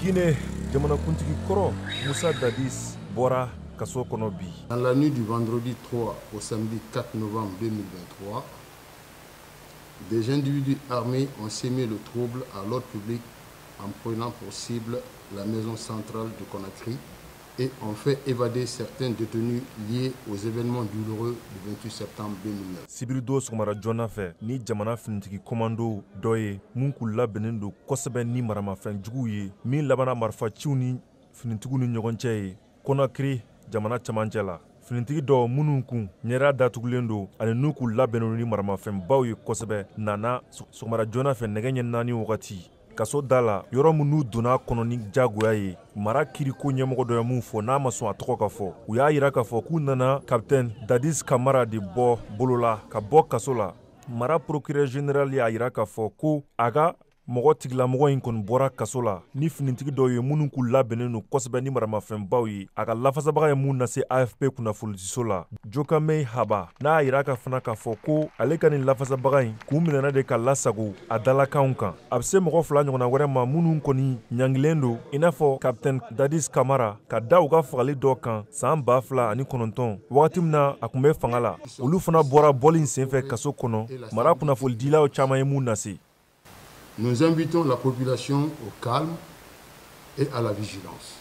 Guinée, jamanakuntigi kɔrɔ Musa Dadis bɔra kaso kɔnɔ bi. Dans la nuit du vendredi 3 au samedi 4 novembre 2023, des individus armés ont semé le trouble à l'ordre public en prenant pour cible la maison centrale de Conakry et ont fait évader certains détenus liés aux événements douloureux du 28 septembre 2009. Sibiri don sɔgɔmada joona fɛ, ni jamana finitigi komando dɔ ye mun k'u labɛnnen don kosɛbɛ ni maramafɛn juguw ye, min labanna marifaciw ni finitigiw ni ɲɔgɔn cɛ ye Conakry jamana cɛmancɛ la. Finitigi dɔw minnu kun ɲɛda datugulen don ani n'u k'u labɛnnen ni maramafɛnbaw ye kosɛbɛ, nana sɔgɔmada joona fɛ nɛgɛ ɲɛ 4 wagati kaso da la, yɔrɔ minnu donna kɔnɔ ni jagoya ye. Mara kiriko ɲɛmɔgɔ dɔ ye mun fɔ n'a ma sɔn a tɔgɔ ka fɔ, u y'a yira k'a fɔ k'u nana capitaine Dadis Camara de bɔ bolo la ka bɔ kaso la. Mara procureur général y'a yira k'a fɔ ko a ka mɔgɔ tigilamɔgɔ in kɔni bɔra kaso la ni finitigi dɔw ye minnu k'u labɛnnen don kosɛbɛ ni maramafɛnbaw ye. A ka lafasabaga ye mun lase AFP kunnafonidiso la, Jokamey Haba, n'a y'a yira ka fana k'a fɔ ko ale ka nin lafasabaga in kun minɛna de ka lasago a dalakanw kan. A bɛ se mɔgɔ 2 ɲɔgɔnna wɛrɛ ma minnu kɔni ɲangilen don i n'a fɔ capitaine Dadis Camara, ka da u ka fagali dɔ kan san 2009, wagati min na a tun bɛ fanga la. Olu fana bɔra bɔli in senfɛ kaso kɔnɔ. Mara kunnafonidilaw caman ye mun lase. Nous invitons la population au calme et à la vigilance.